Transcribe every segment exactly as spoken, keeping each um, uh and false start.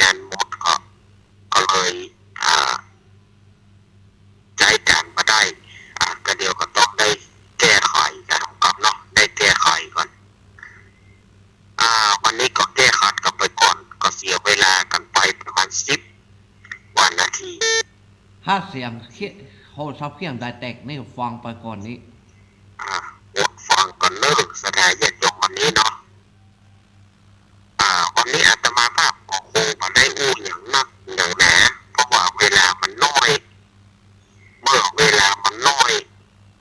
งานหมดก็ ก็เลย อ่า ใจ๊ก๋านบ่ได้ อ่า ก็เดี๋ยวก็ต้องได้แก้ไขกั๋นครับเนาะ ได้แก้ไขก่อน อ่า วันนี้ก็แก้ขัดกั๋นไปก่อน ก็เสียเวลากั๋นไปประมาณสิบกว่านาที หาเสียงเคี้ย โทรศัพท์เคียงได้แตกนี่ฟังไปก่อนนี้ อ่า อดฟังก่อนเน่อ ศรัทธาญาติโยมวันนี้เนาะ อ่า วันนี้อาตมาภาพก็คงบ่ได้อู้หยังนักหยังหนา เพราะว่าเวลามันน้อย เมื่อเวลามันน้อย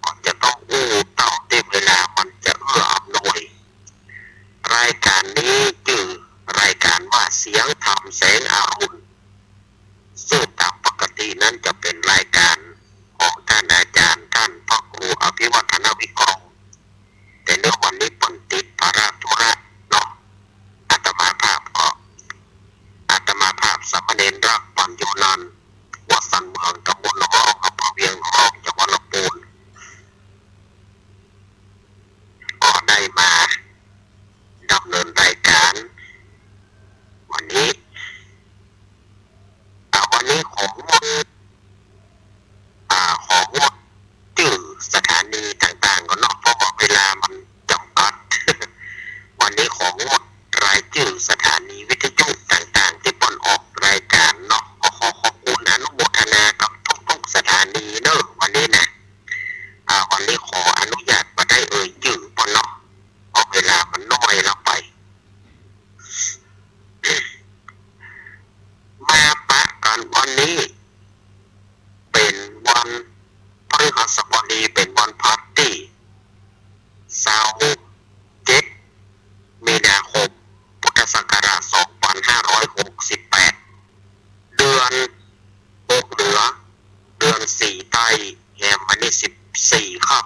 ก็จะต้องอู้เต้าตี้เวลามันจะเอื้ออำนวย รายการนี้จื้อรายการว่าเสียงธรรมแสงอรุณ ซึ่งต๋ามปกตินั้นจะเป๋นรายการของต้านอาจ๋ารย์ต้านพระครูอภิวัฒนวิกรม แต่เนื่องวันนี้เปิ้นติดภาระธุระเนาะ อาตมาภาพก็ อาตมาภาพสามเณรรักปัญโญนันท์ วัดสันเมือง ตำบลหนองฮอก อำเภอเวียงหนองฮอก จังหวัดลำพูน ก็ได้มาดำเนินรายการวันนี้ อ่า วันนี้ของงด อ่า ของงดจื้อสถานีต่างๆ ก่อนเนาะ เพราะว่าเวลามันจ๋ำกัด วันนี้ของงดรายจื้อสถานีวิทยุต่างๆ ตี้เปิ้นออกรายการเนาะ ก็ขอขอบคุณอนุโมทนากับทุกๆ สถานีเน่อ วันนี้นะ อ่า วันนี้ขออนุญาตบ่ได้เอ่ยจื้อเปิ้นเนาะ เพราะเวลามันน้อยแล้วไป มาปะกั๋นวันนี้ เป๋นวันพฤหัสบดี เป๋นวันพระตี้ซาวเจ็ด มีนาคม พุทธศักราช สองพันห้าร้อยหกสิบแปด เดือนหกเหนือ เดือนสี่ใต้ แฮมวันนี้สิบสี่ค่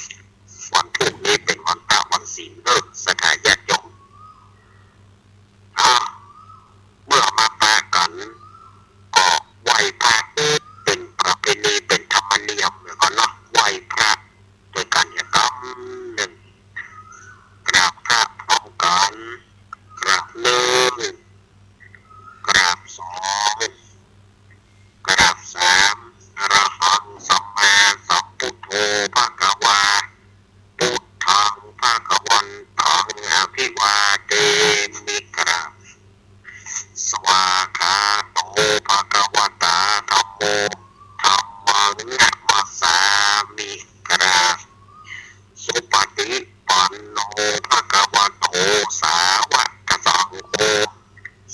ำ วันพูกนี้เป๋นวันพระวันศีลเน่อ ศรัทธาญาติโยม อ่า เมื่อมาปะกั๋น ก็ไหว้พระเป๋นประเพณี เป๋นธรรมเนียมแล้วก็เนาะ ไหว้พระโดยก๋านเยียะกำนึ่ง กราบพระพร้อมกั๋น กราบนึ่ง กราบสอง กราบสาม อะระหังสัมมาสัมพุทโธภะคะวา พุทธังภะคะวันตัง อะภิวาเทมิ กราบ สวากขาโตภะคะวะตาธัมโม ธัมมังนะมัสสามิ กราบ สุปะฏิปันโนภะคะวะโต สาวะกะสังโฆ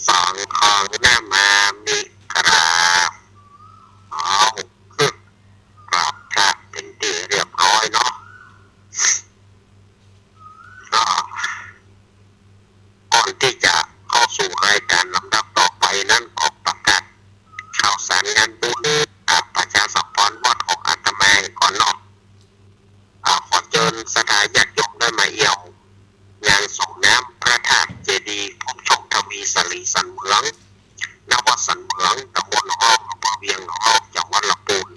สังฆังนะมามิ กราบ เอา กราบพระเป๋นตี้เรียบร้อยเนาะ อ่า ก่อนตี้จะเข้าสู่รายการลำดับต่อไปนั้น ขอประกาศข่าวสารงานบุญ อ่า ประชาสัมพันธ์วัดของอาตมาก่อนเนาะ อ่า ขอเจิญศรัทธาญาติโยมได้มาเอี่ยว งานส่งน้ำพระธาตุเจดีย์ภูมิชงทวีสาลีสันเหมือง ณ วัดสันเหมือง ตำบลหนองฮอก อำเภอเวียงหนองฮอก จังหวัดลำพูน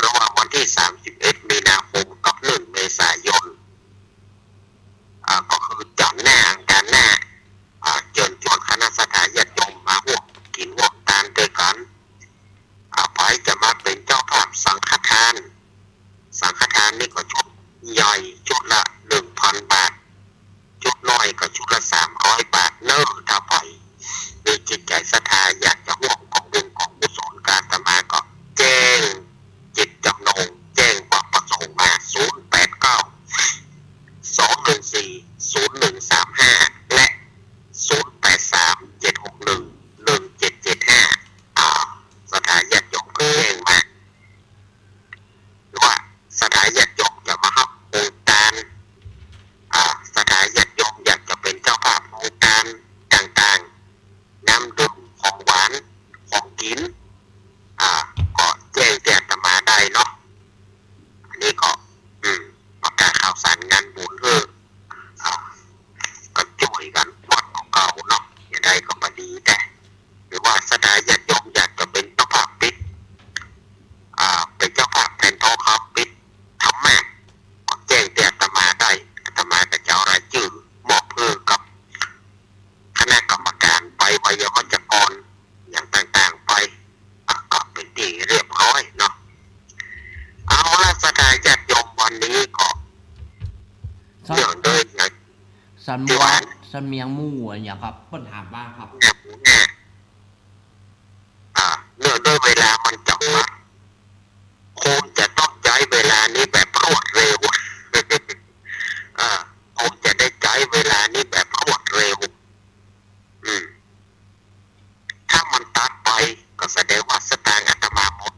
ระหว่างวันตี้สามสิบเอ็ดมีนาคมกับหนึ่งเมษายน อ่า ก็คือจันทร์หน้า อังคารหน้า อ่า เจิญจวนคณะศรัทธาญาติโยมมาฮ่วมกิ๋นฮ่วมตานตวยกั๋น อ่า ใผจะมาเป๋นเจ้าภาพสังฆทาน สังฆทานนี่ก็ชุดใหญ่ชุดละหนึ่งพันบาท ชุดน้อยก็ชุดละสามร้อยบาทเน่อ ถ้าใผมีจิตใจ๋ศรัทธาอยากจะฮ่วมก๋องบุญก๋องกุศลกับอาตมาก็แจ้งเจตจำนง แจ้งความประสงค์มา ศูนย์แปดเก้า สองหนึ่งสี่ ศูนย์หนึ่งสามห้า และ ศูนย์แปดสาม เจ็ดหกหนึ่ง หนึ่งเจ็ดเจ็ดห้า อ่า ศรัทธาญาติโยมก็แจ้งมา หรือว่าศรัทธาญาติโยมจะมาฮับโฮงตาน อ่า ศรัทธาญาติโยมอยากจะเป๋นเจ้าภาพโฮงตานต่างๆ น้ำดื่ม ของหวาน ของกิ๋น อ่า ก็แจ้งตี้อาตมาได้เนาะ อันนี้ก็ อืม ประกาศข่าวสารงานบุญหื้อ อ่า ก็จ้วยกั๋นวัดของเก่าเนาะ จะได้ก็บ่ดีแต๊ หรือว่าศรัทธาญาติโยมอยากจะเป๋นเจ้าภาพปิด อ่า เป๋นเจ้าภาพแผ่นทองคำปิดธรรมาสน์ ก็แจ้งตี้อาตมาได้ อาตมาก็จะเอารายจื้อมอบหื้อกับคณะกรรมการไปไวยาวัจกร สำเนียง สำเนียงหมู่อะหยังครับ เปิ้นถามว่าครับ อ่า เนื่องด้วยเวลามันจำกัด คงจะต้องใจ๊เวลานี้แบบรวดเร็ว อ่า คงจะได้ใจ๊เวลานี้แบบรวดเร็ว อืม ถ้ามันตัดไปก็แสดงว่าสตางค์อาตมาหมด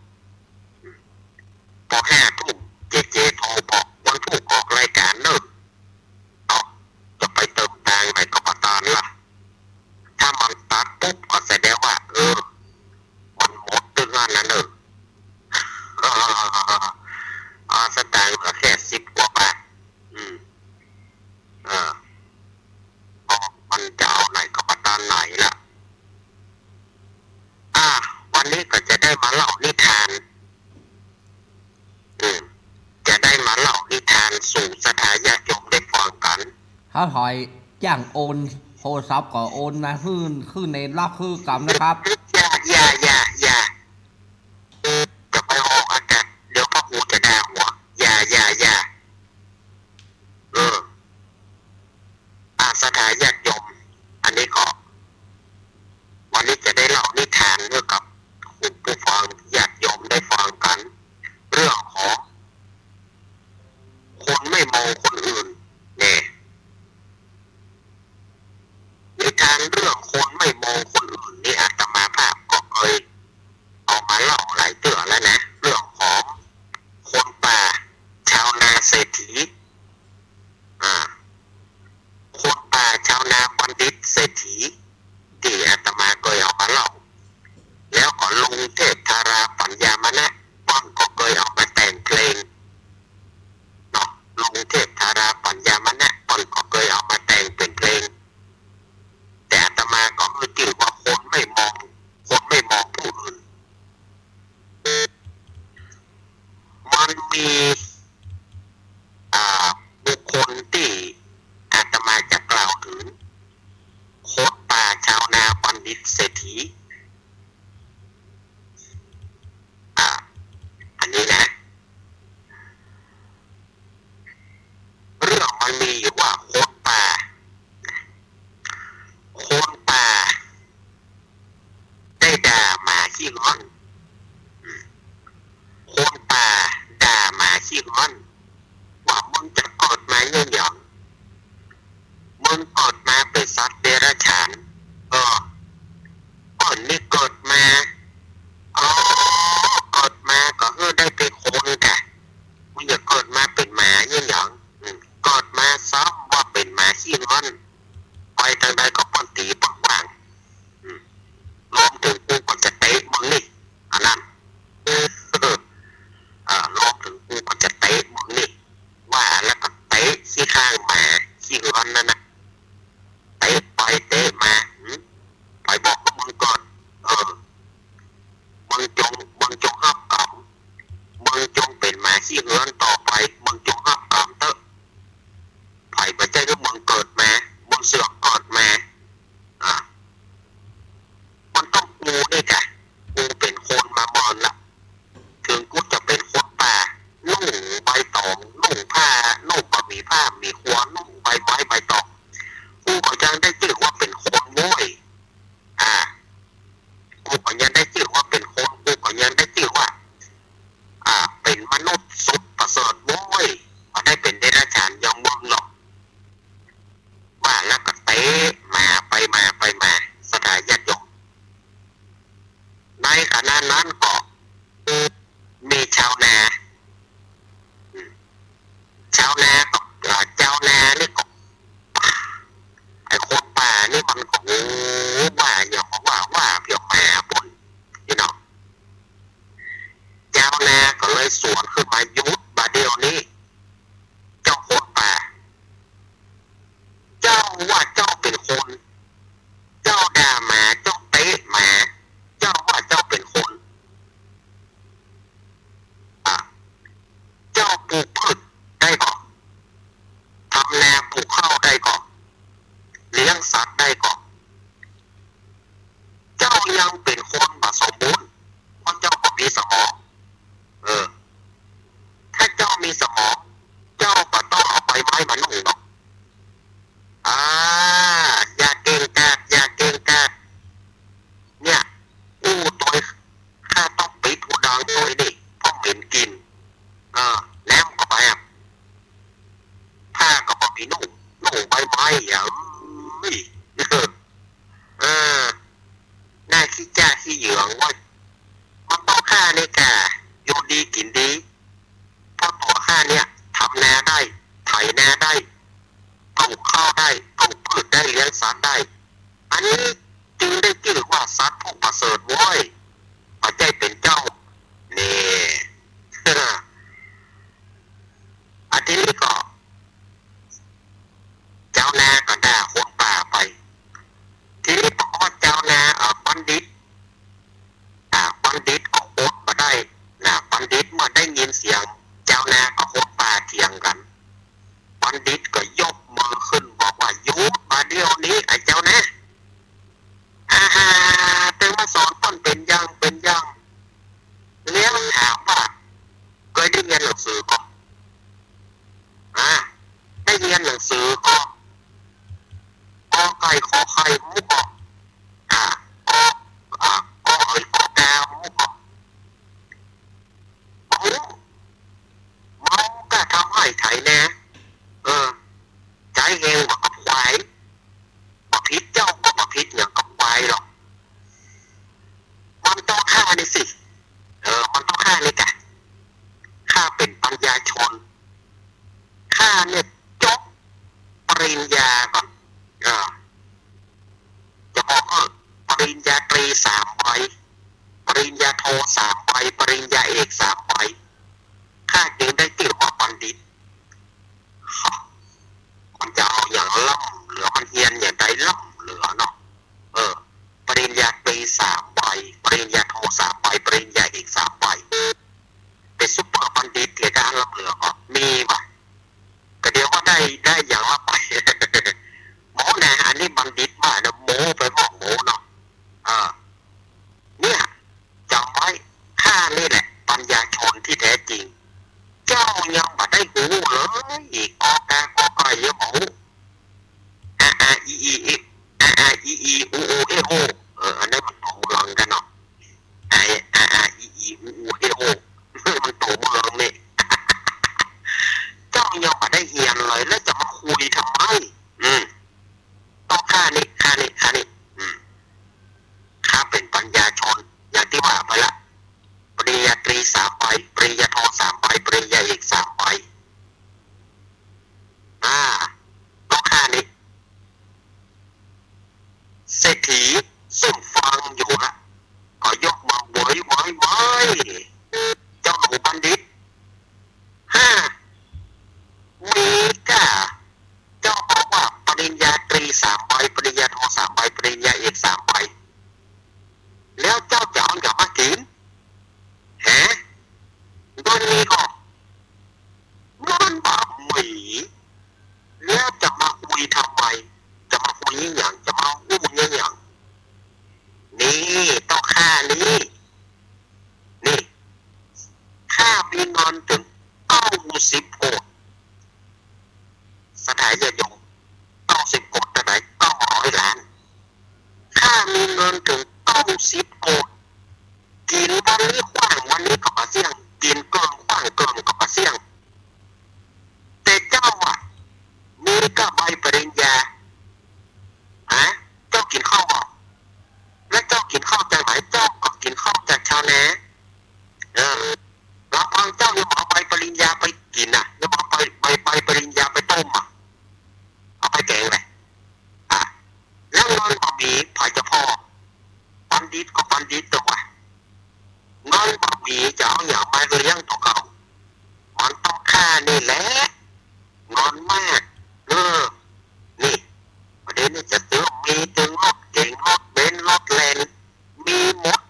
อืม ปอห้าทุ่ม เจเจโทรบอก วันพูกออกรายก๋านเน่อ เอ้า จะไปเติมตางค์ไหนก็บ่ตันละ ถ้ามันตัดปุ๊บก็แสดงว่า เออ มันหมดตึงอันนั้นเน่อ อ่า สตางค์เหลือแค่สิบกว่าบาท อืม อ่า ก็มันจะเอาไหนก็บ่ตันไหนละ อ่า วันนี้ก็จะได้มาเล่านิทาน อืม จะได้มาเล่านิทานสู่ศรัทธาญาติโยมได้ฟังกั๋น เฮาถอย จ้างโอนโทรศัพท์ก็โอนมาหื้อ ขึ้นในล็อกหื้อกำนะครับ อย่า อย่า อย่า อย่า จะไปออกอากาศ เดี๋ยวพระครูจะด่าหัว อย่า อย่า อย่า เออ อ่า ศรัทธาญาติโยม อันนี้ก็ วันนี้จะได้เล่านิทานหื้อกับคุณผู้ฟังญาติโยมได้ฟังกั๋น เรื่องของคนไม่มองคนอื่น แน่ นิทานเรื่องคนไม่มองคนอื่นนี่อาตมาภาพก็เคยเอามาเล่าหลายเตื้อแล้วนะ เรื่องของคนป่าชาวนาเศรษฐี อ่า คนป่าชาวนาบัณฑิตเศรษฐี ตี้อาตมาเคยเอามาเล่า แล้วก็ลุงเทพธาราปัญญามณะ เปิ้นก็เคยเอามาแต่งเพลง เนาะ ลุงเทพธาราปัญญามณะ เปิ้นก็เคยเอามาแต่งเป๋นเพลง แต่อาตมาก็หื้อจื้อว่าคนไม่มอง คนไม่มองผู้อื่น มันมี อ่า บุคคลตี้อาตมาจะกล่าวถึง คนป่าชาวนาบัณฑิตเศรษฐี อ่า อันนี้นะ เรื่องมันมีอยู่ว่าคนป่า คนป่า ได้ด่าหมาขี้งอน อืม คนป่าด่าหมาขี้งอน ว่ามึงจะเกิดมาเยียะหยัง มึงเกิดมาเป๋นสัตว์เดรัจฉาน เออ เปิ้นนี่เกิดมา อ๋อ เกิดมาก็หื้อได้เป๋นคนกะ มึงอย่าเกิดมาเป๋นหมาเยียะหยัง อืม เกิดมาซ้ำว่าเป๋นหมาขี้งอน ไปตางใดก็เปิ้นตี๋เปิ้นขว้าง อืม รวมเถิงกูก็จะเตะมึงนี่ อันนั้น เออ อ่า รวมเถิงกูก็จะเตะมึงนี่ ว่าแล้วก็เตะขี้ข้างหมาขี้งอนนั่นน่ะ เตะไปเตะมา หืม ใผบอกว่ามึงเกิด เออ มึงจง มึงจงฮับกรรม มึงจงเป๋นหมาขี้งอนต่อไป มึงจงฮับกรรมเต๊อะ ใผบ่ใจ้หื้อมึงเกิดมา มึงเสือกเกิดมา อ่ะ มันต้องกูนี่กะ กูเป๋นคนมาเมินละ เถิงกูจะเป๋นคนป่า นุ่งใบตอง นุ่งผ้า นุ่งบ่มีผ้ามีครัว นุ่งใบไม้ใบตอง กูก็ยังได้จื้อว่าเป๋นคนโว้ย อ่า กูก็ยังได้จื้อว่าเป๋นคน กูก็ยังได้จื้อว่า อ่า เป๋นมนุษย์สุดประเสริฐโว้ย บ่ได้เป๋นเดรัจฉานอย่างมึงหรอก ว่าแล้วก็เตะหมาไปมาไปมา ศรัทธาญาติโยม ในขณะนั้นก็มีชาวนา อืม ชาวนาก็ อ่า ชาวนานี่ก็ ไอ้คนป่านี่มันก็ โอ้ ว่าอย่างว่า ว่าเพียงหมาปุ้น นี่เนาะ ชาวนาก็เลยสวนขึ้นมา หยุดบ่าเดี่ยวนี้ เจ้าคนป่า เจ้าว่าเจ้าเป๋นคน เจ้าด่าหมา เจ้าเตะหมา เจ้าว่าเจ้าเป๋นคน อ่ะ เจ้าปลูกพืชได้ก่อ ทำนาปลูกข้าวได้ก่อ เลี้ยงสัตว์ได้ก่อ ขี้จ้าขี้เหยืองเว้ย มันต้องข้านี่แก่ อยู่ดีกิ๋นดี เพราะตั๋วข้าเนี่ย ทำนาได้ ไถนาได้ ปลูกข้าวได้ ปลูกพืชได้ เลี้ยงสัตว์ได้ อันนี้จึงได้จื้อว่าสัตว์ผู้ประเสริฐเว้ย บ่ใจ้เป๋นเจ้า นี่ อาทิตย์นี้ก็ จาวนาก็ด่าคนป่าไป ทีนี้ปรากฏว่าจาวนา เอ่อ บัณฑิต อ่า บัณฑิตก็อดบ่ได้นะ บัณฑิตเมื่อได้ยินเสียงจาวนากับคนป่าเถียงกั๋น บัณฑิตก็ยกมือขึ้นบอกว่า หยุดบ่าเดี่ยวนี้ ไอ้จาวนา อาหา เถิงมาสอนเปิ้นเป๋นอย่างเป๋นอย่าง แล้วถามว่า เกยได้เฮียนหนังสือก่อ อ่า ได้เฮียนหนังสือก่อ กอไก่ขอไข่ฮู้ก่อ อ่า กอ อ่า กอเอ๋ยกอกาฮู้ก่อ ฮู้ เมาก็ทำไฮ่ไถนา เออ ใจ๊แฮงบ่ากับควาย บ่ผิดเจ้า ก็บ่ผิดหยังกับควายหรอก มันต้องข้านี่สิ เออ มันต้องข้านี่กะ ข้าเป๋นปัญญาชน ข้าเนี่ยจบปริญญาก่อ เออ จะบอกว่าปริญญาตรีสามใบ ปริญญาโทสามใบ ปริญญาเอกสามใบ ข้าจึงได้จื้อว่าบัณฑิต มันจะเอาหยังล้ำเหลือ มันเฮียนอย่างใดล้ำเหลือเนาะ เออ ปริญญาตรีสามใบ ปริญญาโทสามใบ ปริญญาเอกสามใบ เป๋นซุปเปอร์บัณฑิตเลย ถ้าอันล้ำเหลือก็มีบ่า ก็เดี๋ยวว่าได้ ได้อย่างละไป โม้นะ อันนี้บัณฑิตบ่านะ โม้ไปบอกโม้เนาะ เออ เนี่ย จ๋ำไว้ ข้านี่แหละปัญญาชนที่แท้จริง เจ้ายังบ่ได้ฮู้เลย กอกากอไก่ยังบ่ฮู้ อาอาอีอี อาอาอีอี อูอูเอโอ เออ อันนั้นมันตั๋วเมืองกั๋นเนาะ อาอาอีอี อูอูเอโอ มันตั๋วเมืองนี่ เจ้ายังบ่ได้เฮียนเลย แล้วจะมาคุยทำไม อืม ต้องข้านี่ ข้านี่ ข้านี่ อืม ข้าเป๋นปัญญาชน อย่างตี้ว่าไปละ ปริญญาตรีสามใบ ปริญญาโทสามใบ ปริญญาเอกสามใบ อ่า ต้องข้านี่ เศรษฐีซึ่งฟังอยู่ละ ก็ยกมือเวย เวย เวย เจ้าหนูบัณฑิต ฮะ มีก้า เจ้าบอกว่าปริญญาตรีสามใบ ปริญญาโทสามใบ ปริญญาเอกสามใบ แล้วเจ้าจะเอาหยังมากิ๋น ฮะ เงินมีก่อ เงินบ่มี แล้วจะมาคุยทำไม จะมาคุยอะหยัง จะมาอู้อะหยัง นี่ ต้องข้านี่ นี่ ข้ามีเงินเถิงเก้าสิบโกด ศรัทธาญาติโยม เก้าสิบโกดเต้าใด เก้าร้อยล้าน ข้ามีเงินเถิงเก้าสิบโกด กิ๋นวันนี้ขว้างวันนี้ก็บ่เสี้ยง กิ๋นเกิ่งขว้างเกิ่งก็บ่เสี้ยง แต่เจ้าอะ มีก้าใบปริญญา ฮะ เจ้ากิ๋นข้าวบ่ แล้วเจ้ากิ๋นข้าวจากไหน เจ้าก็กิ๋นข้าวจากชาวนา เออ ลำพังเจ้ายังบ่เอาใบปริญญาไปกิ๋นน่ะ ยังบ่เอาใบ ใบ ใบปริญญาไปต้มอ่ะ เอาไปแก๋งเลย อ่ะ แล้วเงินบ่มี ใผจะผ่อ บัณฑิตก็บัณฑิตตั๊ว เงินบ่มีจะเอาหยังมาเลี้ยงตั๋วเก่า มันต้องข้านี่แหละ เงินมาก เออ นี่ ประเด็นนี้จะซื้อ มีเถิงรถเก๋ง รถเบนซ์ รถแลนด์ มีหมด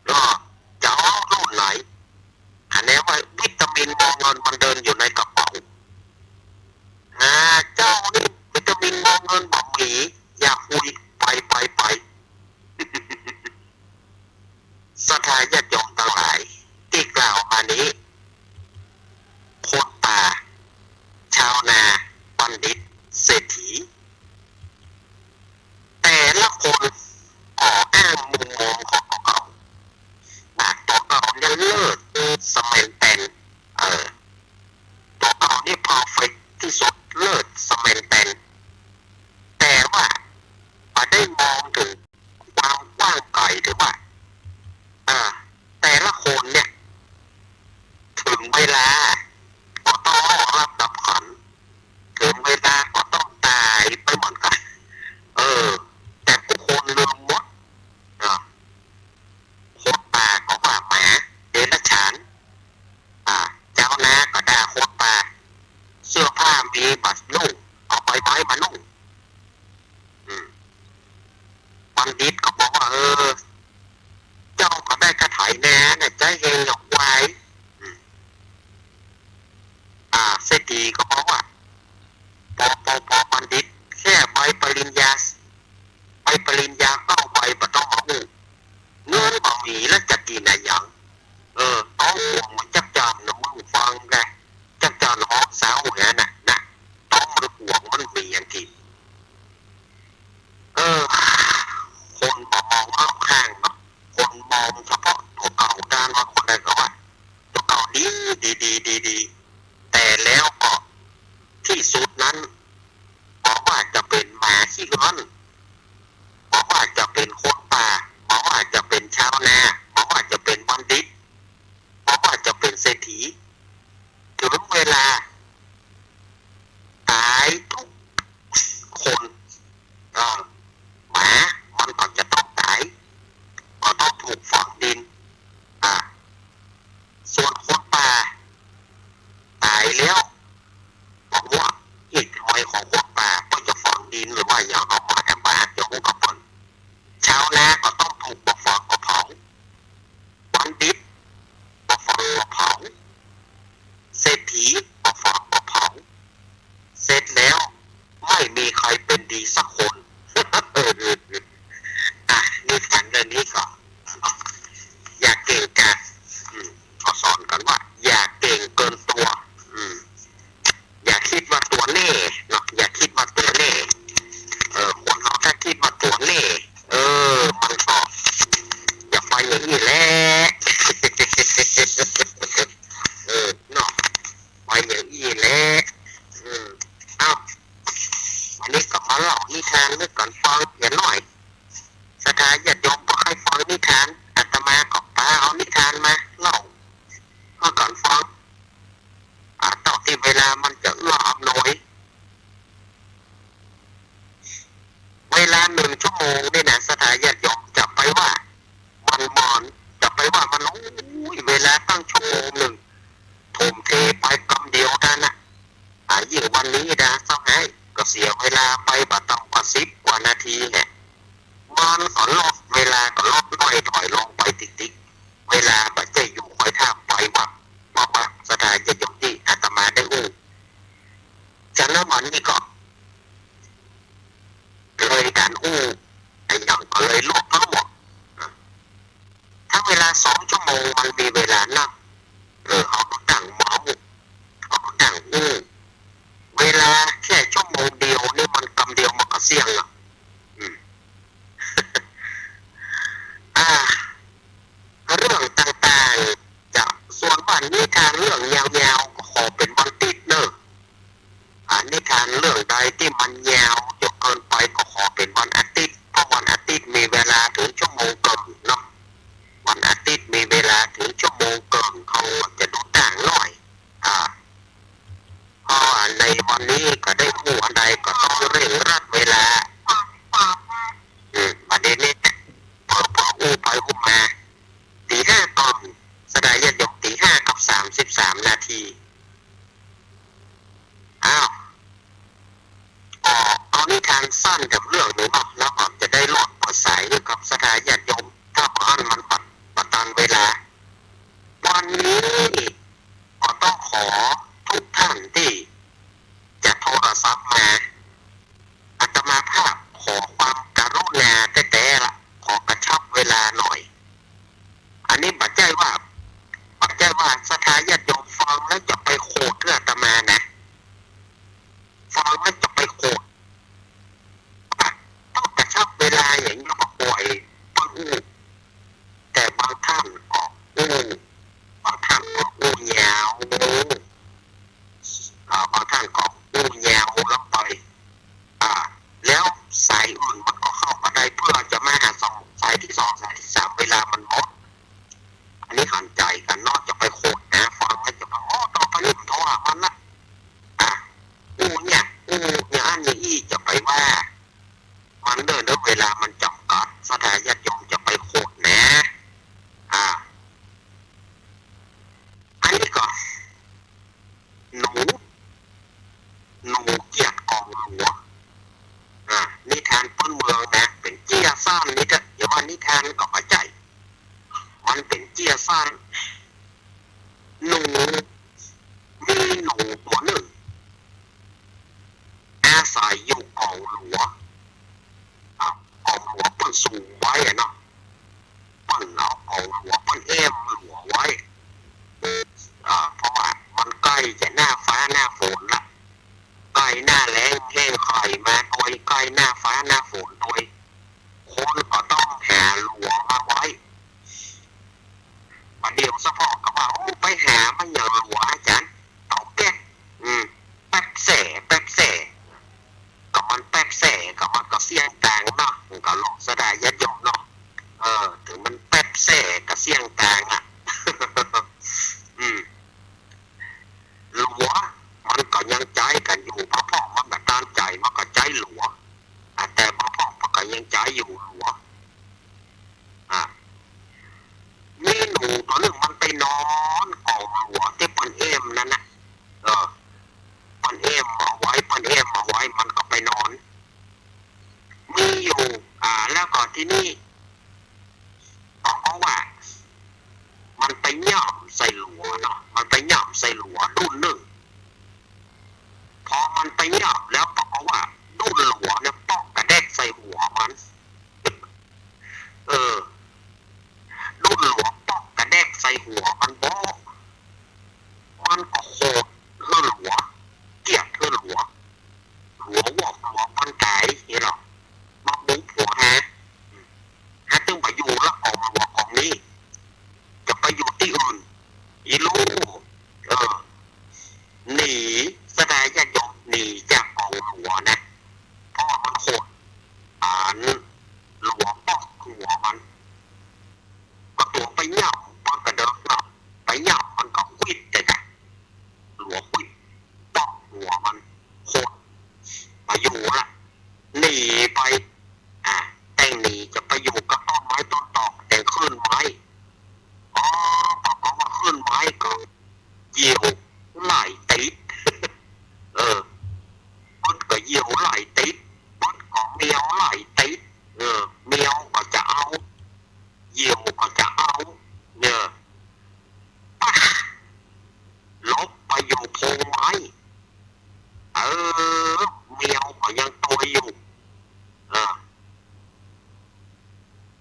เออ จะเอารุ่นไหน คะแนนว่าวิตามินมอเงินมันเดินอยู่ในกระเป๋า อ่า เจ้านี่วิตามินมอเงินบ่มี อย่าคุย ไป ไป ไป ศรัทธาญาติโยมตังหลาย ตี้กล่าวมานี้ คนป่า ชาวนา บัณฑิต เศรษฐี แต่ละคนก็อ้างมุมมองของตั๋วเก่า ว่าตั๋วเก่าเนี่ยเลิศ สแมนแตน เออ ตั๋วเก่านี่เพอร์เฟกต์ตี้สุด เลิศ สแมนแตน แต่ว่าบ่ได้มองเถิงความกว้างไกล หรือว่า าญาติโยมบ่ใค่ฟังนิทาน อาตมาก็ปาเอานิทานมาเล่าหื้อกั๋นฟัง อ่า เต้าตี้เวลามันจะเอื้ออำนวย เวลานึ่งชั่วโมงนี่นะ ศรัทธาญาติโยม จะไปว่ามัน มัน จะไปว่ามัน โอ้ย เวลาตั้งชั่วโมงนึ่ง ทุ่มเทไปกำเดียวนั้นนะ อ่า ยิ่งวันนี้นะ เศร้าหาย ก็เสียเวลาไปบ่ต่ำกว่าสิบกว่านาทีแหละ มันก็ลด เวลาก็ลดน้อยถอยลงไปติ๊กๆ เวลาบ่ใจ้อยู่คอยท่ามไปวับ วับ วับ ศรัทธาญาติโยมตี้อาตมาได้อู้ ฉะนั้นวันนี้ก็ เลยก๋านอู้ ไอ้หยังก็เลยลวกทั้งหมด อ่ะ ถ้าเวลาสองชั่วโมงมันมีเวลานับ เออ เอาดูตั้งเมา เอาดูตั้งอู้ เวลาแค่ชั่วโมงเดียวนี่มันกำเดียวมันก็เสี้ยงอ่ะ อืม อ่า เรื่องต่างๆ จะ ส่วนว่านิทานเรื่องยาวๆ ก็ขอเป๋นวันติ๊ดเน่อ อ่า นิทานเรื่องใดตี้มันยาวจนเกินไปก็ขอเป๋นวันอาติ๊ด เพราะวันอาติ๊ดมีเวลาเถิงชั่วโมงเกิ่งเนาะ วันอาติ๊ดมีเวลาเถิงชั่วโมงเกิ่ง เขาจะดูตั้งน้อย อ่า เพราะในวันนี้ก็ได้อู้อันใดก็ต้องเร่งรัดเวลา อืม ประเด็นนี้ เผลอๆ อู้ไปอู้มา ตี๋ห้าตรง ศรัทธาญาติโยม ตี๋ห้ากับสามสิบสามนาที อ้าว ก็เอานิทานสั้นแถมเรื่องนึ่งเนาะ แล้วก็จะได้ลดปอดสายหื้อกับศรัทธาญาติโยม ถ้าบ่อั้นมันบ่ บ่ตันเวลา วันนี้ก็ต้องขอทุกท่านตี้จะโทรศัพท์มา อาตมาภาพขอความกรุณาแต๊ๆ ละ ขอกระชับเวลาหน่อย อันนี้บ่ใจ้ว่า บ่ใจ้ว่าศรัทธาญาติโยมฟังแล้วจะไปโขดหื้ออาตมานะ ฟังแล้วจะไปโขด อ่ะ ต้องกระชับเวลาอย่างนี้ก็ปล่อยเปิ้นอู้ แต่บางท่านก็อู้ บางท่านก็อู้ยาว อ่า บางท่านก็อู้ยาวลงไป อ่า แล้วสายอื่นมันก็เข้ามาได้ เปื้อจะมาหาสอง สายตี้สอง สายตี้สาม เวลามันหมด อันนี้หันใจ๋กั๋นเนาะ จะไปโขดหาฟังแล้วจะไป โอ้ ต่อไปนี้ผมโทรหามันละ อ่ะ อู้เนี่ย อู้อย่างอั้นอย่างอี้ จะไปว่ามันเน่อ เวลามันจ๋ำกัด ศรัทธาญาติโยมจะไปโขดนะ อ่ะ อันนี้ก็ หนู หนูเกียดก๋องหลัว อ่ะ นิทานพื้นเมืองนะ เป๋นเจี้ยสั้นนิดเดียว อย่าว่านิทานก็บ่ใจ้ มันเป๋นเจี้ยสั้น หนู มีหนูตั๋วนึ่ง อาศัยอยู่ก๋องหลัว อ่ะ ก๋องหลัวเปิ้นสูงไว้อะเนาะ เปิ้นเอาก๋องหลัว เปิ้นแอ้มหลัวไว้ อ่า เพราะว่ามันใก้จะหน้าฟ้าหน้าฝนละ ใก้หน้าแล้งแห้งไขว่มาตวย ใก้หน้าฟ้าหน้าฝนตวย คนก็ต้องหาหลัวมาไว้ บ่าเดี่ยวสะเพาะก็ว่า โอ้ ไปหามาหยังหลัวอาจ๋ารย์ เต๋าแก๊ส อืม แป๊บแส่ แป๊บแส่ ก็มันแป๊บแส่ ก็มันก็เสี้ยงตางเนาะ มันก็หลอกศรัทธาญาติโยมเนาะ เออ เถิงมันแป๊บแส่ก็เสี้ยงตางอะ อืม หลัว มันก็ยังใจ๊กั๋นอยู่ บางพ่องมันบ่ตามใจ๋ มันก็ใจ๊หลัว อ่ะ แต่บางพ่องมันก็ยังใจ๊อยู่หลัว อ่ะ มีหนูตั๋วนึ่งมันไปนอนก๋องหลัวตี้เปิ้นแอ้มนั้นนะ เออ เปิ้นแอ้มเอาไว้ เปิ้นแอ้มเอาไว้ มันก็ไปนอน มีอยู่ อ่า แล้วก็ทีนี้ ปรากฏว่า มันไปย่ำใส่หลัวเนาะ มันไปย่ำใส่หลัวดุ้นนึ่ง พอมันไปย่ำแล้วปรากฏว่า ดุ้นหลัวเนี่ยป๊อกกระแดกใส่หัวมัน เออ ดุ้นหลัวป๊อกกระแดกใส่หัวมันโบ้ มันก็โขดหื้อหลัว เกียดหื้อหลัว หลัววอกหลัวปอนต๋าย เหียเนาะ มาบุกผัวหา หาตึงบ่อยู่ละก๋องหลัวก๋องนี้ จะไปอยู่ตี้อื่น อีลู่ เออ หนี ศรัทธาญาติโยม หนีจากก๋องหลัวนะ เพราะว่ามันโขด อัน หลัวป๊อกหั ย่ำปะกะเดิกเนาะ ไปย่ำมันก็ขวิดเลยจ้ะ หัวขวิด ป๊อกหัวมัน คนไปอยู่ละ หนีไป อ่า แตงหนีจะไปอยู่กับต้นไม้ต้นตอก แตงขึ้นไม้ อ๋อ ปรากฏว่าขึ้นไม้ก็เยี่ยวไหลติด เออ มันก็เยี่ยวไหลติด มันก็เมียวไหลติด เออ เมียวก็จะเอา เยี่ยวก็จะเอา เนี่ย ป๊ะ หลบไปอยู่โพรงไม้ เออ เมียวก็ยังตวยอยู่ เออ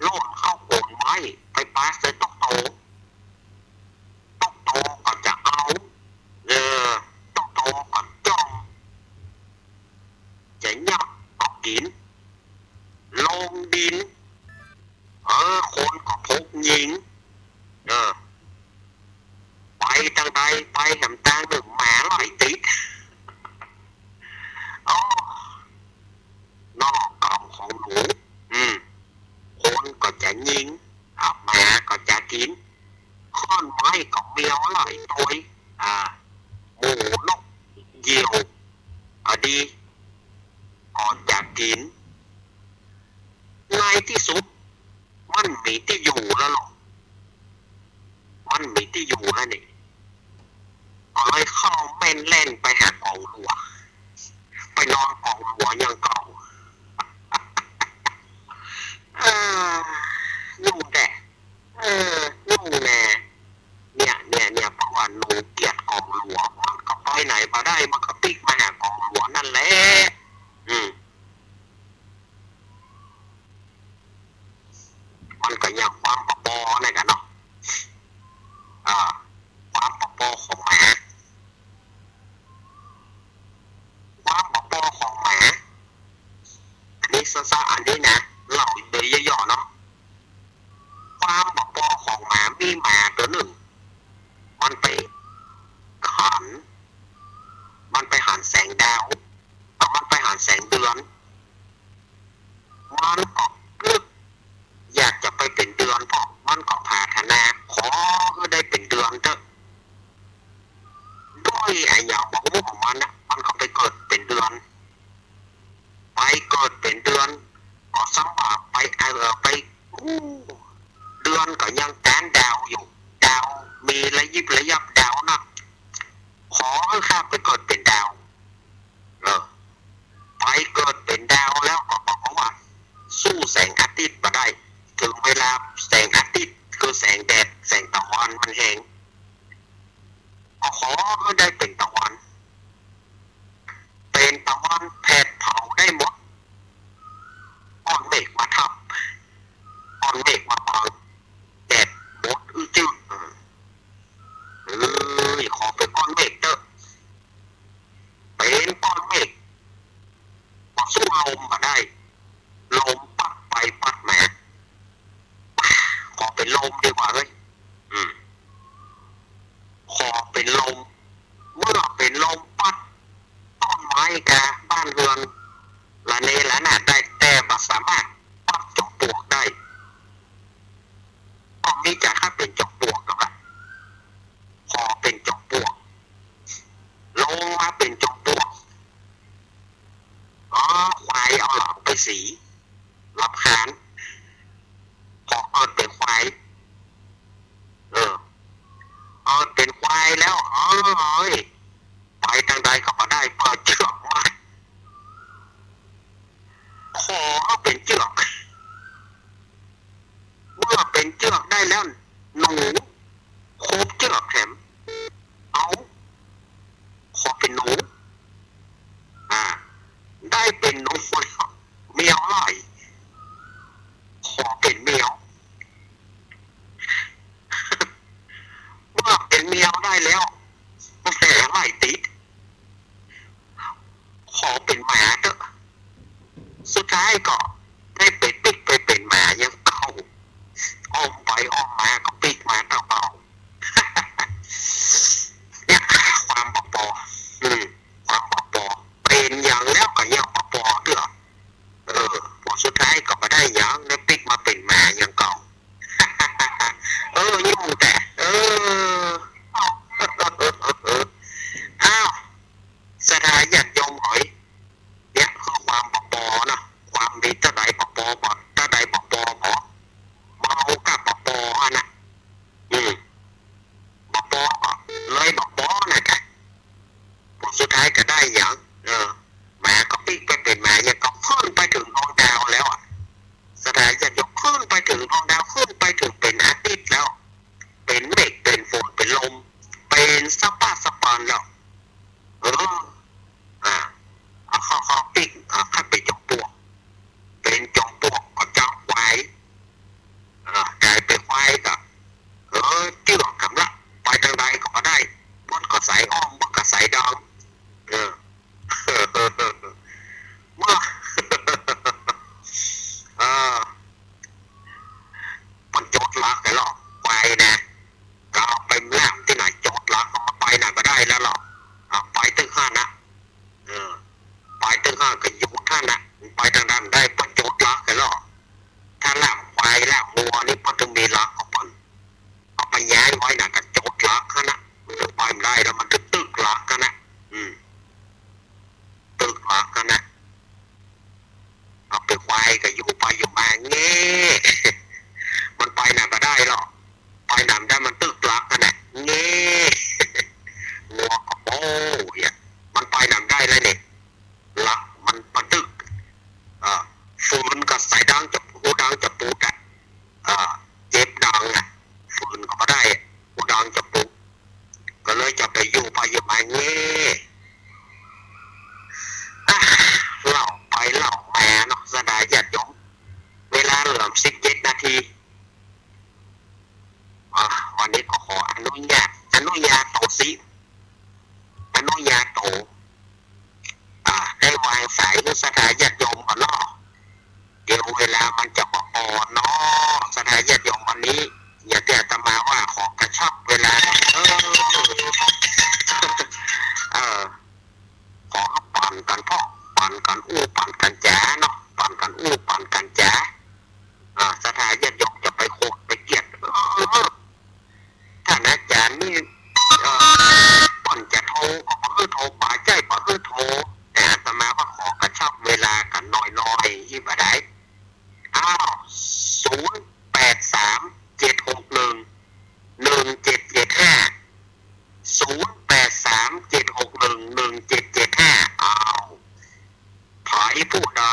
ล่นเข้าโคนไม้ ไปปะใส่ต๊อกโต ต๊อกโตก็จะเอา เออ ต๊อกโตก็จ้อง จะยับเอากิ๋น ลงดิน เออ คนก็พกยิง เออ ไปตางใดไปแหมตางนึ่ง หมาไหลติด อ๋อ นอกกรรมของหนู อืม คนก็จะยิง อ่ะ หมาก็จะกิ๋น ค้อนไม้ก็เมียวไหลตวย อ่า หมูนกเยี่ยว อ่ะดี ก็จะกิ๋น ในตี้สุด มันมีตี้อยู่แล้วเนาะ มันมีตี้อยู่แล้วนี่ ก็เลยเข้าแม่นแล่นไปหากองหลัว ไปนอนกองหลัวอย่างเก่า เออ ยุ่งแต๊ เออ ยุ่งแน่ เนี่ย เนี่ย เนี่ย เพราะว่าหนูเกลียดกองหลัว มันก็ไปไหนบ่ได้ มันก็ปิ๊กมาหากองหลัวนั่นแหละ อืม มันก็อย่างความบ้าบอนั่นกันเนาะ อ่า ความบ้าบอของหมา ความบ้าบอของหมา อันนี้ซ้อๆ อันนี้นะ เล่าโดยย่อๆ เนาะ ความบ้าบอของหมา มีหมาตั๋วนึ่ง มันไปหัน มันไปหันแสงดาว มันไปหันแสงเดือน มันก็นึกอยากจะไปเป๋นเดือน เพราะมันก็ปรารถนา ขอหื้อได้เป๋นเดือนเต๊อะ ด้วยอะหยังบ่ฮู้ของมันนะ มันก็ไปเกิดเป๋นเดือน ไปเกิดเป๋นเดือน ก็สำบากไป เออ ไป อู้ เดือนก็ยังตานดาวอยู่ ดาวมีระยิบระยับดาวนัก ขอหื้อข้าไปเกิดเป๋นดาว เออ ไปเกิดเป๋นดาวแล้วก็บอกว่า สู้แสงอาทิตย์บ่ได้ ถึงเวลาแสงอาทิตย์คือแสงแดด แสงตะวันมันแฮง ก็ขอหื้อได้เป๋นตะวัน เป๋นตะวันแผดเผาได้หมด ก้อนเมฆมาทับ ก้อนเมฆมาบัง แดดหมดอื้อจื้อ เออ ขอเป๋นก้อนเมฆเต๊อะ เป๋นก้อนเมฆ ก็สู้ลมบ่ได้ ลมพัดไปพัดมา ขอเป๋นลมดีกว่าเฮ้ย อืม ขอเป๋นลม เมื่อเป๋นลมปั๊บ ต้นไม้กาบ้านเฮือน ระเนระนาดได้ แต่บ่สามารถปักจอมปลวกได้ ก็มีจ่าข้าเป๋นจอมปลวกก็ว่า ขอเป๋นจอมปลวก ลงมาเป๋นจอมปลวก อ๋อ ควายเอาหลังไปสี รำคาญ ขอเกิดเป๋นควาย เออ เกิดเป๋นควายแล้ว เอ้ย ไปตางใดก็บ่ได้ เปิดเจื้อกมา ขอเป๋นเจื้อก เมื่อเป๋นเจื้อกได้แล้ว หนู ครบเจื้อกแถม เอา ขอเป๋นหนู อ่า ได้เป๋นหนูแล้ว เมียวไหล ขอเป๋นเมียว เมื่อเป๋นเมียวได้แล้ว แสงไหลติด ขอเป๋นหมาเต๊อะ สุดท้ายก็ได้ไปปิ๊กไปเป๋นหมาอย่างเก่า อ้อมไปอ้อมมาก็ปิ๊กมาเต๊อะเก่า เนี่ย ความบ้าบอ อืม ความบ้าบอ เป๋นหยังแล้วก็ยังบ้าบอเตื้อ เออ ผลสุดท้ายก็บ่ได้หยัง ได้ปิ๊กมาเป๋นหมาอย่างเก่า เออ แหม นะ ก็เอาไปล่ามตี้ไหน โจทย์หลักก็มันไปไหนบ่ได้แล้วเนาะ อ่ะ ไปตึกหั้นนะ เออ ไปตึกหั้นก็อยู่หั้นนะ มันไปตางใดบ่ได้ เปิ้นโจทย์หลักหั้นเนาะ ถ้าล่ามควายล่ามงัวนี่เปิ้นต้องมีหลักของเปิ้น เอาไปย้ายไว้น่ะ ก็โจทย์หลักหั้นนะ มันก็ไปบ่ได้แล้ว มันตึก ตึกหลักหั้นนะ อืม ตึกหลักหั้นนะ เอาไปควายก็อยู่ไปอยู่มาแง่ มันไปไหนบ่ได้หรอก ไปไหนบ่ได้ มันตึกหลักหั้นนะ แง่ งัวก็โอ้ยอะ มันไปไหนบ่ได้แล้วเนี่ย หลักมัน มันตึก เออ ฟืนก็ใส่ดังจะ หูดังจะปูดอะ เออ เจ็บดังอะ ฟืนก็บ่ได้ หูดังจะปูด ก็เลยจะไปอยู่ไปอยู่มาแง่ อ่ะ เล่าไปเล่ามาเนาะ ศรัทธาญาติโยม เวลาเหลือสิบเจ็ดนาที อ่ะ วันนี้ก็ขออนุญาต อนุญาโตสิ อนุญาโต อ่ะ ได้วางสายหื้อศรัทธาญาติโยมก่อนเนาะ เดี๋ยวเวลามันจะบ่พอเนาะ ศรัทธาญาติโยม วันนี้ อย่างตี้อาตมาว่าขอกระชับเวลาหน่อย เออ เออ ขอหื้อปันกั๋นพ่อง ปันกั๋นอู้ ปันกั๋นจ๋าเนาะ ปันกั๋นอู้ ปันกั๋นจ๋า อ่า ศรัทธาญาติโยมจะไปโขดไปเกลียด เออ ท่านอาจารย์นี่ เอ่อ เปิ้นจะโทรก็บ่หื้อโทร บ่าใจ้บ่หื้อโทร แต่อาตมาว่าขอกระชับเวลากั๋นหน่อยๆ อี้บ่ได้ อ้าว ศูนย์แปดสาม เจ็ดหกหนึ่ง หนึ่งเจ็ดเจ็ดห้า ศูนย์แปดสาม เจ็ดหกหนึ่ง หนึ่งเจ็ดเจ็ดห้า อ้าว ใผผู้ใด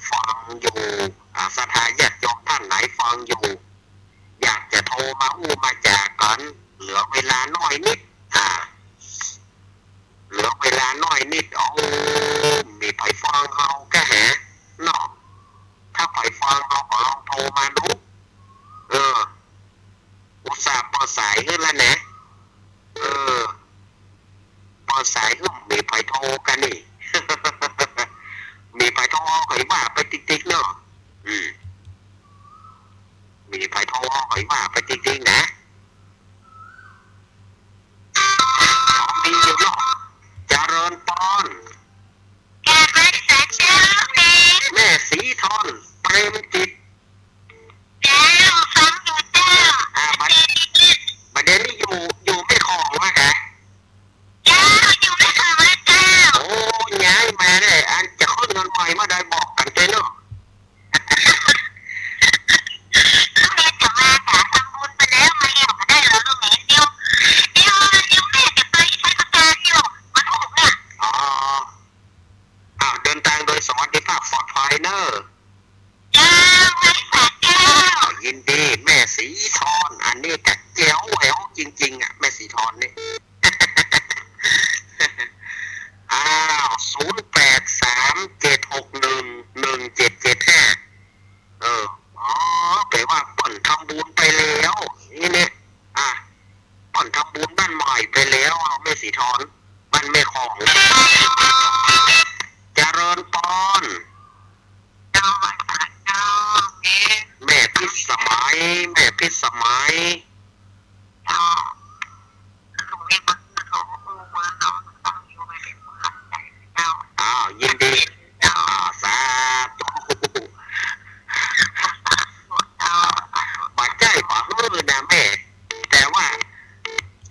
ฟังอยู่ อ่า ศรัทธาญาติโยมท่านไหนฟังอยู่ อยากจะโทรมาอู้มาจ๋ากั๋น เหลือเวลาน้อยนิด อ่า เหลือเวลาน้อยนิด เอ้า มีใผฟังเฮาก้าแหเนาะ ถ้าใผฟังเฮาก็ลองโทรมาดู เออ อุตส่าห์เปิดสายหื้อแล้วนะ เออ เปิดสายหื้อ มีใผโทรกั๋นนี่ มีใผโทรก็ว่าไปติ๊กๆ เนาะ อืม มีใผโทรก็ว่าไปติ๊กๆ นะ มีอยู่เนาะ เจริญปอน กราบนมัสการเจ้า แม่ แม่ศรีทอน เปรมจิต เจ้า ฟังอยู่เจ้า อ่า บัด บัดเดี๋ยวนี้อยู่ อยู่แม่ของวะกะ เจ้า อยู่แม่ของแล้วเจ้า โอ้ ย้ายมาได้ อันจะขึ้นเฮือนใหม่เมื่อใดบอกกั๋นเจ้าเนาะ แม่จะมาจ๋า ทำบุญไปแล้ว มาแล้วก็ได้แล้วลูกแม่ เดี๋ยว เดี๋ยว เดี๋ยวแม่จะไปใช้ประกันอยู่ วันศุกร์เนี่ย อ๋อ อ้าว เดินทางโดยสวัสดิภาพปลอดภัยเนอะ เจ้า ไหว้สาเจ้า อ้าว ยินดี แม่ศรีทอน อันนี้กะแจ๋วแหววจริงๆ อ่ะ แม่ศรีทอนนี่ อ้าว ศูนย์แปดสาม เจ็ดหกหนึ่ง หนึ่งเจ็ดเจ็ดห้า เออ อ๋อ แปลว่าเปิ้นทำบุญไปแล้ว นี่เนี่ย อ่ะ เปิ้นทำบุญบ้านใหม่ไปแล้ว แม่ศรีทอน บ้านแม่ของ เจริญปอน เจ้า ไหว้สาเจ้า แม่ แม่พิสมัย แม่พิสมัย เจ้า อ้าว ยินดี อ้าว สาธุ บ่ใจ้บ่หื้อนะแม่ แต่ว่า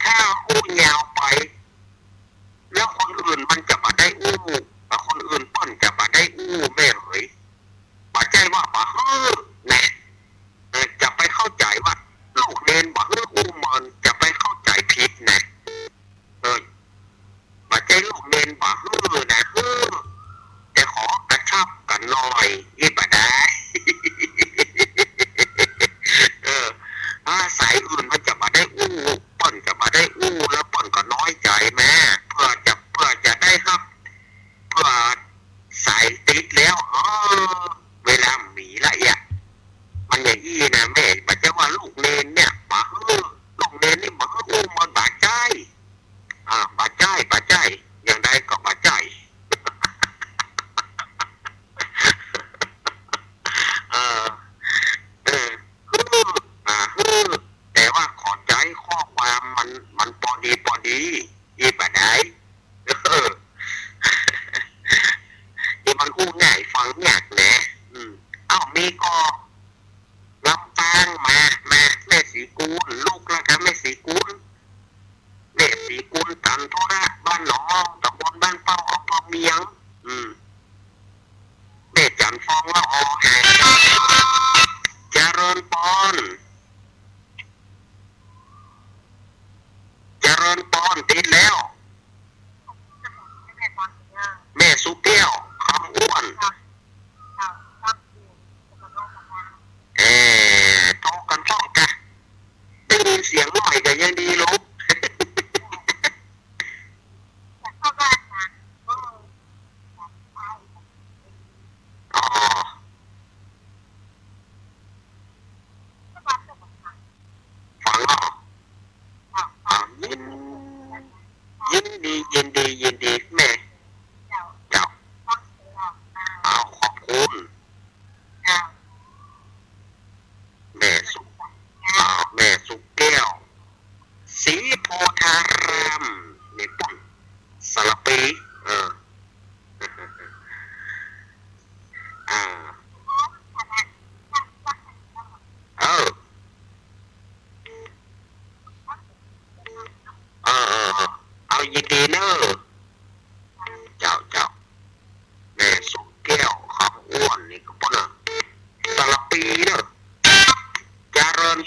ถ้าอู้ยาวไป แล้วคนอื่นมันจะบ่ได้อู้ คนอื่นเปิ้นจะบ่ได้อู้แม่เหย บ่ใจ้ว่าบ่หื้อนะ เออ จะไปเข้าใจ๋ว่าลูกเณรบ่หื้ออู้เมิน จะไปเข้าใจ๋ผิดนะ เออ บ่ใจ้ลูกเณรบ่หื้อนะ หื้อ แต่ขอกระชับกั๋นหน่อย อี้บ่ได้ เออ อาศัยอื่นมันจะบ่ได้อู้ เปิ้นจะบ่ได้อู้ แล้วเปิ้นก็น้อยใจ๋แม่ เปื้อจะ เปื้อจะได้ฮับ เปื้อสายติดแล้ว เออ เวลามีละเอียด มันอย่างอี้นะแม่ บ่ใจ้ว่าลูกเณรเนี่ยบ่หื้อ ลูกเณรนี่บ่หื้ออู้เมิน บ่ใจ้ อ่า บ่ใจ้ บ่ใจ้ อย่างใดก็บ่ใจ้ เออ เออ หื้อ อ่า หื้อ แต่ว่า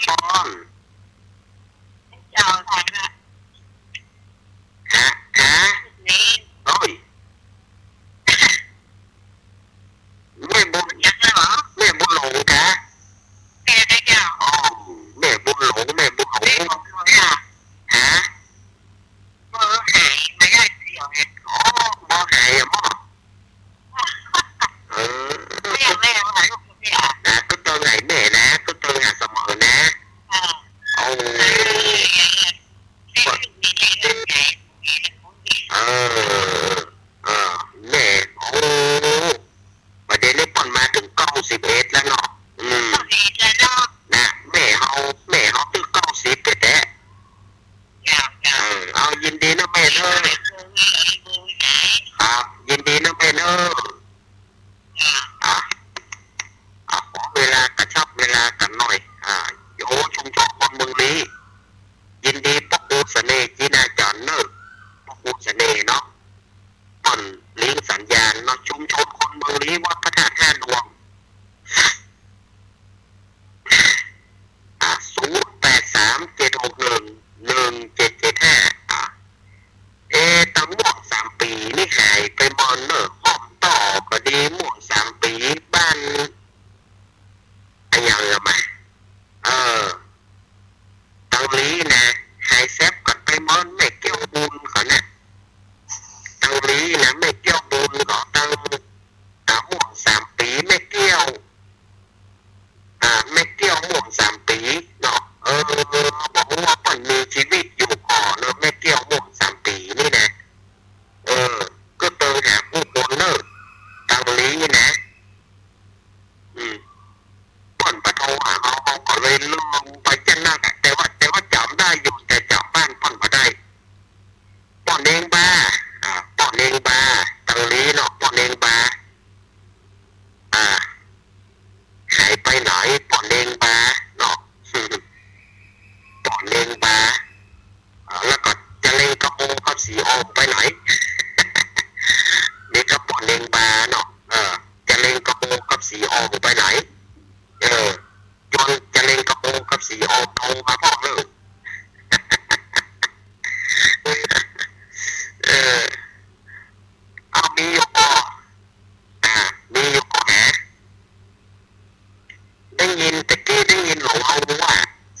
ปอน เจ้าใครนะ ฮะ ฮะ นี่ โอ้ย แม่บุญ ยังไงหรอ แม่บุญหลงกะ แม่ใครเจ้า อ๋อ แม่บุญหลง แม่บุญหลง แม่บุญหลงอะ ฮะ บ่หายมาได้เสียวไง อ๋อ บ่หายอะหมอ เออ แม่ แม่บ่หายลูกเนี่ย นะ ก็เติงหายแม่นะ ก็เติงหาเสมอนะ อ่า โอ้ เออ แม่ เออ แม่ โอ้ บัดเดี๋ยวนี้ป้อนมาเถิงเก้าสิบเอ็ดแล้วเนาะ อืม เก้าสิบเอ็ดแล้วเนาะ นะ แม่เฮา แม่เฮาตึงเก้าสิบแต๊ๆ เจ้า เจ้า เออ เอา ยินดีนะแม่เนอะ ครับ ยินดีนะแม่เนอะ เจ้า อ่ะ อ่ะ ขอเวลากระชับเวลากั๋นหน่อย อ่ะ โย ชุมชนคนเมืองลี้ ยินดีป้อครูเสน่ห์ จีนาจารย์เนอะ ป้อครูเสน่ห์เนาะ ป้อนลิงก์สัญญาณเนาะ ชุมชนคนเมืองลี้ วัดพระธาตุห้าดวง อ่ะ ศูนย์แปดสามเจ็ดหกหนึ่งหนึ่งเจ็ดเจ็ดห้า อ่ะ เอ ตังม่วงสามปี๋นี่หายไปเมินเนอะ ห้อมต่อก็ดี ม่วงสามปี๋ บ้าน อะหยังอะมา เออ ตังลี้นะ หายแซบกั๋นไปเมิน แม่แก้วบุญเขาน่ะ ตังลี้นะ แม่แก้วบุญเขา ตัง อ่า ม่วงสามปี๋ แม่แก้ว อ่า แม่แก้วม่วงสามปี๋เนาะ เออ บ่ฮู้ว่าเปิ้นมีจีวิตอยู่ก่อเนาะ แม่แก้วม่วงสามปี๋นี่นะ เออ ก็เติงหากู้คนเนอะ ตังลี้นะ อืม เปิ้นบ่โทรหาเฮา เฮาก็เลยลืมไปจั้นนักอะ แต่ว่า แต่ว่าจ๋ำได้อยู่ แต่จ๋ำบ้านเปิ้นบ่ได้ ป้อเน้งบา อ่า ป้อเน้งบา ตังลี้เนาะ ป้อเน้งบา อ่า หายไปไหน ป้อเน้งบาเนาะ ป้อเน้งบา อ่า แล้วก็จะเลงกะโมกับสีอ่องไปไหน นี่ก็ป้อเน้งบาเนาะ เออ จะเลงกะโมกับสีอ่องไปไหน เออ จวนจะเลงกะโมกับสีอ่องโทรมาพ่องเลย เออ เอา มีอยู่ก่อ อ่า มีอยู่ก่อแหม ได้ยิน ตะกี้ได้ยินหลวงลุงว่า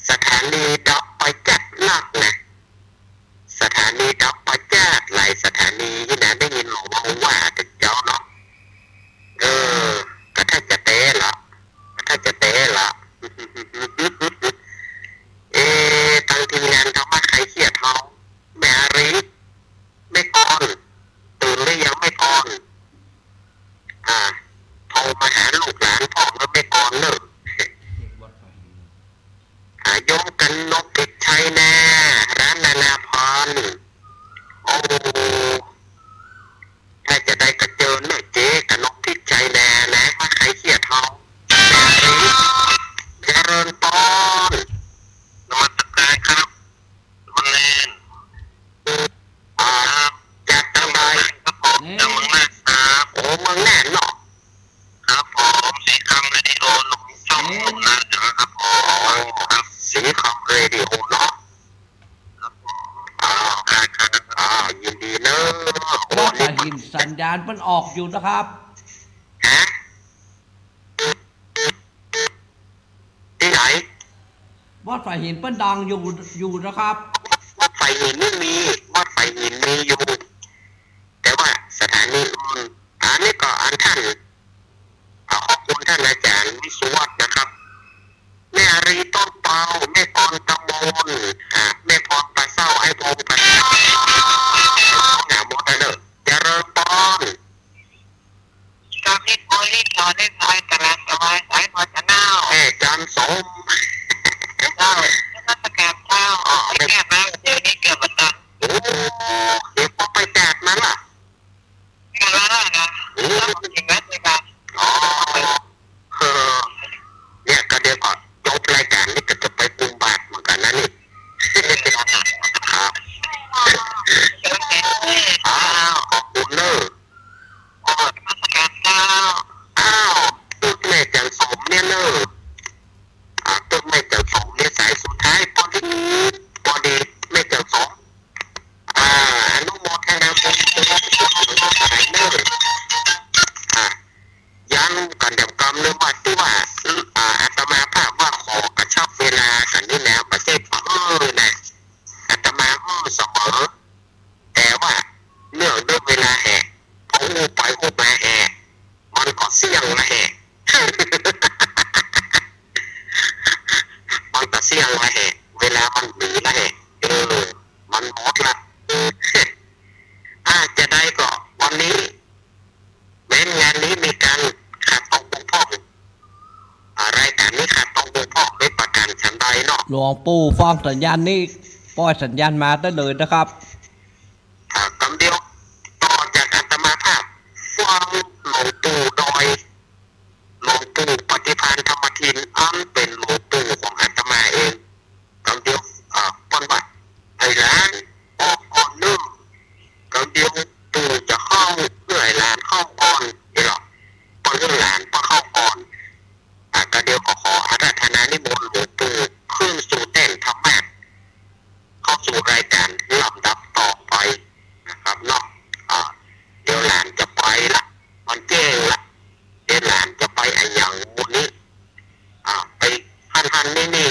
สถานีดับไปจัดนักนะ สถานีดับไปจัด หลายสถานีนี่นะ ได้ยินหลวงลุงว่าเถิงเจ้าเนาะ เออ ก็ถ้าจะแต๊ละ ก็ถ้าจะแต๊ละ เอ ตังทีมงานธรรมะคลายเครียดเฮา แม่อารี แม่กร ตื่นหรือยังแม่กร อ่า โทรมาหาลูกหลานพ่องเนอะแม่กรเนอะ อ่า โยมกนก พริกไชยนา ร้านนานาพร โอ้ ถ้าจะได้ก็เจิญเนอะเจ๊ กนก พริกไชยนานะ มาคลายเครียดเฮา เจริญปอน นมัสการครับ มะเร็ง อ่า จากตังใด ครับผม จากเมืองน่านครับ โอ้ เมืองน่านเนาะ ครับผม สีคำเรดิโอ หนุ่มช่อง เอ๊ะ หนุ่มนาเหนือครับผม ครับ สีคำเรดิโอเนาะ ครับผม อ่า ครับ อ่า ยินดีเนอะ โอ้ วัดสายหินสัญญาณมันออกอยู่นะครับ ฮะ ตี้ไหน วัดสายหินเปิ้นดังอยู่ อยู่นะครับ วัดสายหินนี่มี วัดสายหินมีอยู่ แต่ว่าสถานีอื่น อันนี้ก็อันท่าน อ่า ขอบคุณท่านอาจารย์วิศวัฒน์นะครับ แม่อารีต้นเปา แม่กรตะมน อ่า แม่พรปลาเศร้า ไอ้พงปลาเศร้า หาหมดแล้วเนอะ เจริญปอน ตอนนี้โพลิสขอได้ซอยตลาดสวายสายพอชนะ แม่จันสม เจ้า นมัสการเจ้า อ๋อ ไปแก้มาเดี๋ยวนี้เกือบบ่ตัน โอ้ เดี๋ยวพอไปแจกมาล่ะ แก้มาแล้วนะ โอ้ ต้องถึงวัดเลยค่ะ อ๋อ เออ เนี่ย ก็เดี๋ยวก็จบรายการนี่ก็จะไปกุมบาตรเหมือนกันนะนี่ ครับ อ้าว ขอบคุณเนอะ อ้าว นมัสการเจ้า อ้าว ตึกแม่จันสมเนี่ยเนอะ อ่า ตึกแม่จันสมเนี่ย เสี้ยงละแหะ เวลามันมีละแหะ เออ มันหมดละ เออ อ่า จะใดก็วันนี้ แม้นงานนี้มีก๋านขาดตกบกพร่อง อ่า รายก๋านนี้ขาดตกบกพร่องโดยประก๋านฉันใดเนาะ หลวงปู่ฟังสัญญาณนี้ ป้อยสัญญาณมาได้เลยนะครับ อ่า กำเดียว ต่อจากอาตมาภาพ ฟังหลวงปู่ดอย หลวงปู่ปฏิภาณธรรมทิน อันเป๋นหลวงปู่ของอาตมาเอง กำเดียว อ่า เปิ้นว่า ไอ้หลานออกก่อนเน่อ กำเดียวปู่จะเข้า เอื้อไอ้หลานเข้าก่อน นี่หรอ เปิ้นเอื้อหลานเปิ้นเข้าก่อน อ่า กำเดียวก็ขออาราธนานิมนต์หลวงปู่ขึ้นสู่แต้นธรรมะ เข้าสู่รายก๋านลำดับต่อไปนะครับเนาะ อ่า เดี๋ยวหลานจะไปละ มันแจ้งละ เดี๋ยวหลานจะไปอะหยังหมู่นี้ อ่า ไปหันๆ นี่